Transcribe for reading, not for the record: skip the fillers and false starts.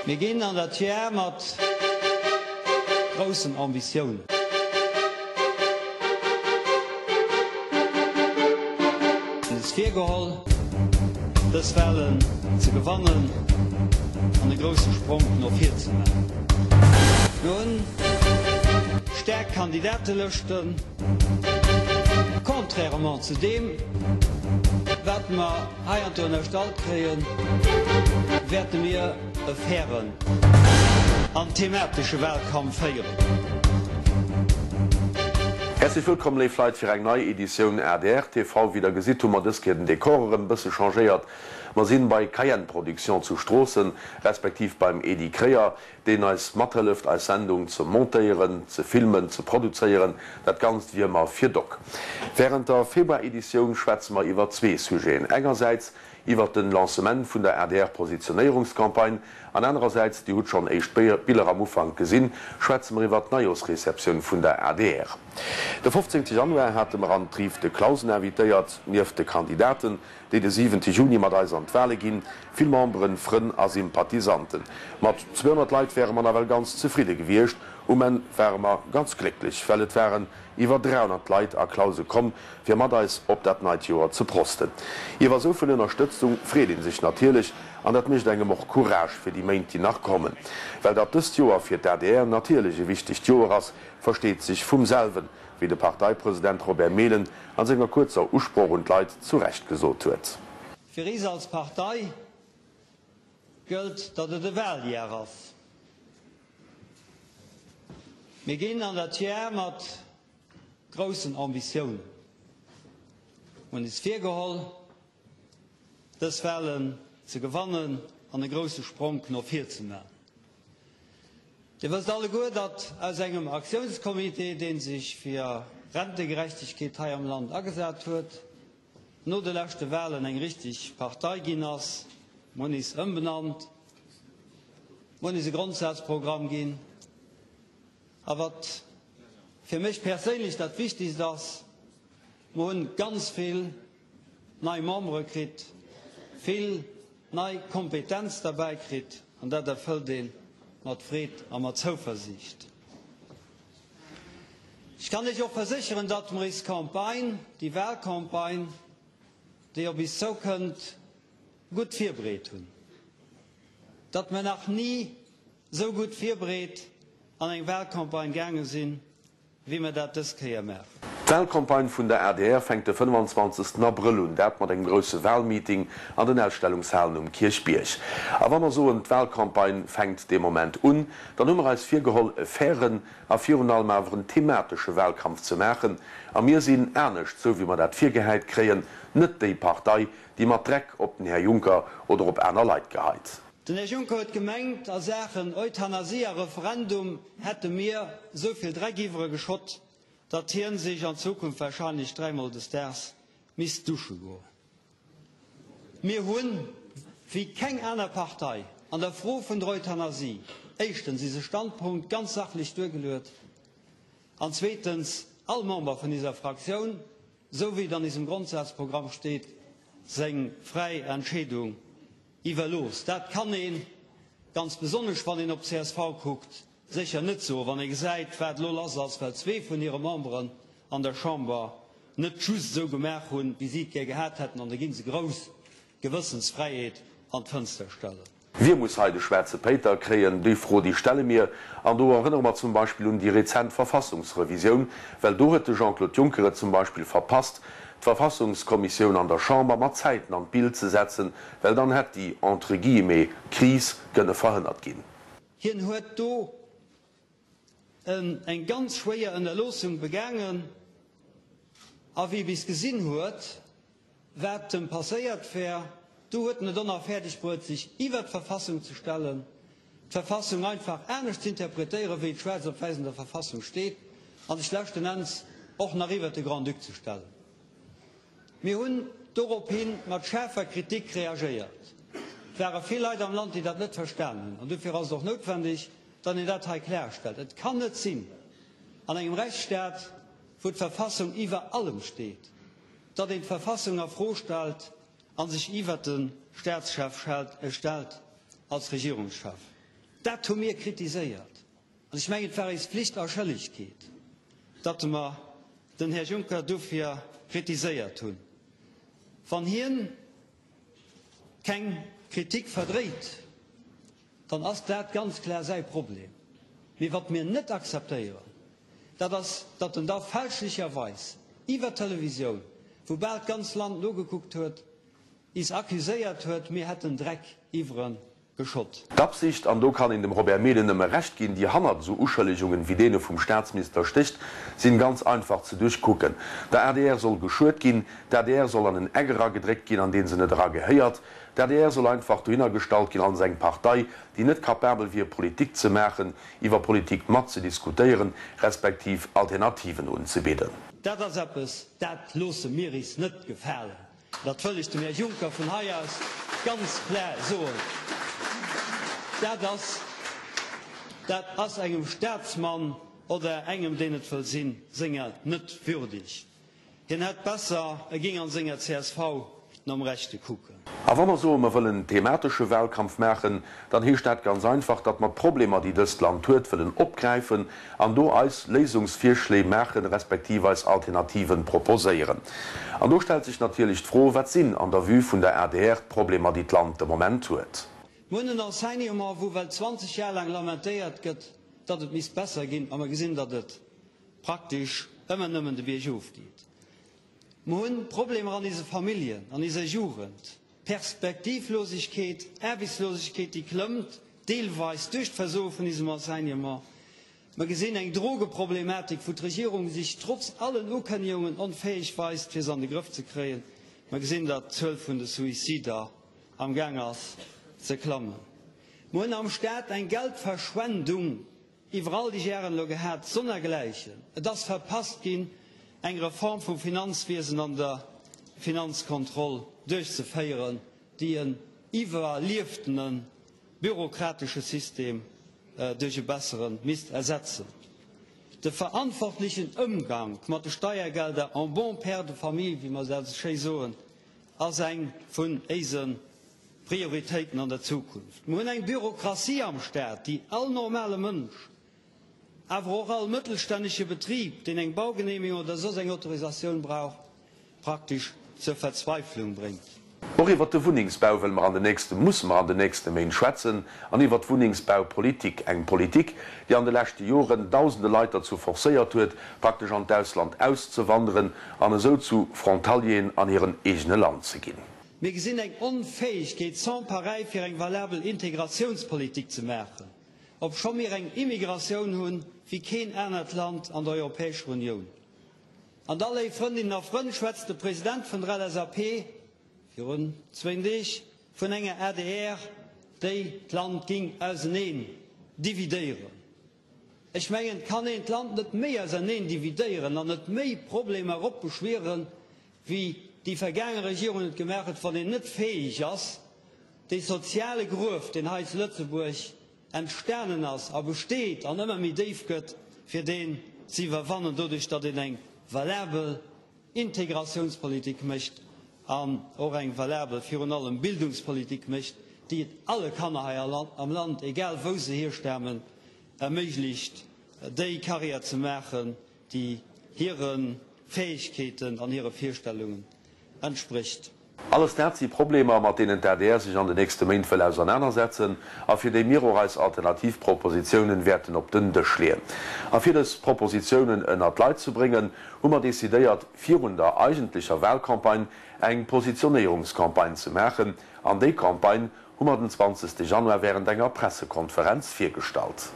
Mir ginn an dat Jar mat groussen Ambitiounen. Hunn eis virgeholl, dës Walen ze gewannen an e grousse Spronk no vir ze maachen. Mir hunn staark Kandidatelëschten, contrairement zu deem, wat mer heiansdo ënnerstallt kréien, wäerte mir e fairen an thematesche Wahlkampf féieren. Häerzlech wëllkomm léif Leit fir eng nei Editioun adr TV. Wéi der gesitt hu mer dës Kéier den Dekor erëm bësse changéiert. Mer sinn bei Cayenne Production zu Stroossen, respektiv beim Edy Kreyer, deen eis mathëlleft eis Sendung ze montéieren, ze filmen, ze produzéieren, dat Ganzt wier mer fir Doc. Während der Februar-Editioun schwätze mer iwwer zwee Sujeten, engersäits iwwer den Lancement vun der ADR-Positionéierungscampagne an anerersäits, Dir hutt schonn éischt Biller am Ufank gesinn, schwätze mer iwwer d'Neijooschreceptioun vun der adr. De 15 Januar hate mer an d'Rive de Clausen invitéiert, nieft de Kandidaten, déi de 7 Juni mat eis an d'Wale ginn, vill Memberen, Frënn a Sympathisanten. Mat 200 Leit wäre mer nawell ganz zefridde gewiescht. Um Enn ware mer ganz glécklech, well et waren iwwer 300 Leit a Clause komm, fir mat eis op dat neit Joer ze prosten. Iwwer esou vill Ënnerstëtzung freet ee sech natierlech an dat mécht engem och Courage fir déi Méint, déi nach kommen. Well datt dëst Joer fir d'ADR natierlech e wichtegt Joer ass, versteet sech vum selwen, wéi de Parteipresident Robert Mehlen an senger kuerzer Usproch un d'Leit zu Recht gesot huet. Fir is als Partei gëllt, datt et e Wahljar ass. Mir ginn an dat Jar mat groussen Ambitiounen. Mir hunn is virgeholl, dës Wahlen ze gewannen an e grousse Spronk no vir ze maachen. Dir wësst alleguer, datt aus engem Aktiounscomité, dee sech fir Rentegerechtegkeet hei am Land agesat huet, no de leschte Wahlen eng richteg Partei ginn ass. Mir hunn is ëmbenannt, mir hunn is e Grondsazprogramm ginn. A wat fir mech perséinlech dat Wichtigst ass, Mer hunn ganz vill nei Membere kritt, vill nei Kompetenz derbäi kritt, an dat erfëllt ee mat Freed a mat Zouversiicht. Ech kann Iech och versécheren, datt mer is Campagne, déi Wahlcampagne, déi op is zoukënnt, gutt virbereet hunn, datt mer nach ni esou gutt virbereet an eng Wahlcampagne gaange sinn, wéi mer dat dës Kéier maachen. D'Wahlcampagne vun der adr fänkt de 25 Abrëll un, dat mat engem grousse Wahlmeeting an den Ausstellungshalen um Kierchbierg. A wa mer soen, d'Wahlcampagne fänkt dee Moment un, dann hu mer eis virgeholl, e fairen a virun allem awer en thematesche Wahlkampf ze maachen. A mir sinn, anescht, sou wéi mer dat virgehäit kréien, net déi Partei, déi mat Dreck op den Här Juncker oder op aner Leit geheit. Den Här Juncker huet gemengt, a Saachen Euthanasie a Referendum hätte mir esou vill Dreck iwwere geschott, datt hien sech an Zukunft wahrscheinlech dräimol des Daags misst dusche goen. Mir hunn, wéi keng aner Partei, an der Fro vun der Euthanasie éischtens ise Standpunkt ganz sachlech duergeluet an zweetens all Member vun iser Fraktioun, esou wéi et an isem Grondsazprogramm steet, seng fräi Entscheedung Iwwerlooss. Dat kann een, ganz besonnesch wann een op csv kuckt, sécher net soen, wann ee gesäit, wat elo lass ass, well zwee vun hire Memberen an der Chamber net just esou gemaach hunn, wéi si et gär gehat hätten, an da gi se grouss Gewëssensfräiheet an d'Fënster stellen. Wie muss hei de schwaarze Péiter kréien? Déi Fro, déi stelle mir. An do erënnere mer zum Beispill un déi rezent Verfassungsrevisioun, well do huet de Jean-Claude Juncker et zum Beispill verpasst, d'Verfassungskommissioun an der Chamber mat Zäiten an d'Bild ze setzen, well dann hätt déi, entre guillemets, Kris kënne verhënnert ginn. Hien huet do eng ganz schwéier Ënnerloossung begaangen, a wie bis gesinn huet, wat em passéiert wär, do huet en et och nach fäerdeg bruet, sech iwwert d'Verfassung ze stellen, d'Verfassung einfach anescht z'interpretéieren, wéi et schwaarz op wäiss an der Verfassung steet, a sech leschten Enns och nach iwwert de Grand-Duc ze stellen. Mir hunn dorophi mat schaarfer Kritik reagéiert. Et ware vill Leit am Land, déi dat net verstan hunn. An dofir ass et och noutwendeg, datt een dat hei klarstellt. Et kann net sinn, an engem Rechtsstaat, wou d'Verfassung iwwer allem steet, datt een d'Verfassung a Fro stellt a sech iwwert de Staatschef stellt als Regierungschef. Dat hu mir kritiséiert. An ech mengen, et war eis Flicht a Schëllegkeet, datt mer den Här Juncker dofir kritiséiert hunn. Wann hien keng Kritik verdréit, dann ass dat ganz klar säi Problem. Mee wat mir net akzeptéieren, dat ass, datt en da fälschlecherweis iwwer d'Televisioun, wou bal d'ganz Land nogekuckt huet, is accuséiert huet, mir hätten Dreck iwwere geschott. D'Absicht, an do kann een dem Robert Mehlen nëmme Recht ginn, déi hannert esou Uschëllegungen wéi deene vum Staatsminister stécht, sinn ganz einfach ze duerchkucken. Der adr soll geschuet ginn, d'ADR soll an en Eck eragedréckt ginn, an deen se net eragehéiert. D'ADR soll einfach dohinner gestallt ginn als eng Partei, déi net kapabel wier Politik ze maachen, iwwer Politik mat ze diskutéieren, respektiv Alternativen unzebidden. Dat ass eppes, dat loosse mir is net gefalen. Dat wëll ech dem Här Juncker vun hei aus ganz klar soen. Dat ass, dat ass engem Staatsmann oder engem, deen et wëll sinn, senger net würdig. Hien hätt besser, e ging an senger csv nom Rechte kucken. A wa mer soen, mer wëllen en thematesche Wahlkampf maachen, dann heescht dat ganz einfach, datt mer d'Problemer, déi dëst Land huet, wëllen opgräifen an do eis Léisungsvirschléi maachen, respektiv eis Alternativen proposéieren. An do stellt sech natierlech d'Fro, Wat sinn an der Vue vun der adr d'Problemer, déi d'Land de Moment huet? Mer hunn en Enseignement, wou well 20 Jar laang lamentéiert gëtt, datt et misst besser ginn, a mer gesinn, datt et praktesch ëmmer nëmmen de Bierg of geet. Mer hunn Problemer an eise Familljen, an eiser Jugend, Perspektivlosegkeet, Aarbechtslosegkeet, déi klëmmt, deelweis duerch d'Versoe vun eisem Enseignement. Mer gesinn eng Drogeproblematik, wou d'Regierung sech trotz allen Ukënnegungen onfäeg weist, fir se an de Grëff ze kréien. Mer gesinn, datt d'Zuel vun de Suicider am Gaang ass ze klammen. Mer hunn am Staat eng Geldverschwendung Iwwer all déi Jaren elo gehat, sonnergläichen. Et ass verpasst ginn, eng Reform vum Finanzwiesen an der Finanzkontroll duerchzeféieren, déi en iwwerlieftene bürokratesche System duerch e bessere misst ersetzen. De verantwortlichen Ëmgank mat de Steiergelder en bon père de famille, wéi mer dat esou schéi soen, ass eng vun éise Prioritéiten an der Zukunft. Mer hunn eng Bürokratie am Staat, déi all normale Mënsch, awer och all mëttelstännege Betrib, deen eng Baugenehmigung oder soss eng Autorisatioun brauch, praktesch zur Verzweiflung bréngt. Och iwwert de Wunnengsbau wëlle mer an den nächste, musse mer an den nächste Méint schwätzen an iwwert d'Wunnengsbaupolitik, eng Politik, déi an de leschte Joren dausende Leit derzou forcéiert huet, praktesch an d'Ausland auszewanderen an esou zu Frontalieren an hirem eegene Land ze ginn. Mir gesinn eng Onfäegkeet sans pareil fir eng valabel Integratiounspolitik ze maachen, obscho mir eng Immigratioun hunn wéi keen anert Land an der Europäescher Unioun. An da, léif Frëndinnen a Frënn, schwätzt de President vun der LSAP virun zwéin Deeg vun enger adr, déi d'Land ging auseneen dividéieren. Ech mengen, et kann een d'Land net méi auserneen dividéieren an net méi Problemer eropbeschwieren, wéi déi vergaange Regierung et gemaach huet, wann een net fäeg ass, dee soziale Gruef, deen hei zu Lëtzebuerg entstanen ass a besteet an ëmmer méi déif gëtt, fir deen ze iwwerwannen, doduerch datt een eng valabel Integratiounspolitik mécht an och eng valabel, virun allem Bildungspolitik mécht, déi et alle Kanner hei am Land, egal wou se hierstamen, erméiglicht, déi Carrière ze maachen, déi hire Fäegkeeten an hire Virstellungen entsprécht. Alles dat si Problemer, mat deenen d'ADR sech an den nächste Méint wëll ausernanersetzen a fir déi mir och eis alternativ Propositionen wäerten op den Dësch leeën. A fir dës Propositionen ënnert d'Leit ze bréngen, hu mer decidéiert, virun der eigentlecher Wahlcampagne eng Positionéierungscampagne ze maachen. An déi Campagne hu mer den 20 Januar während enger Pressekonferenz virgestallt.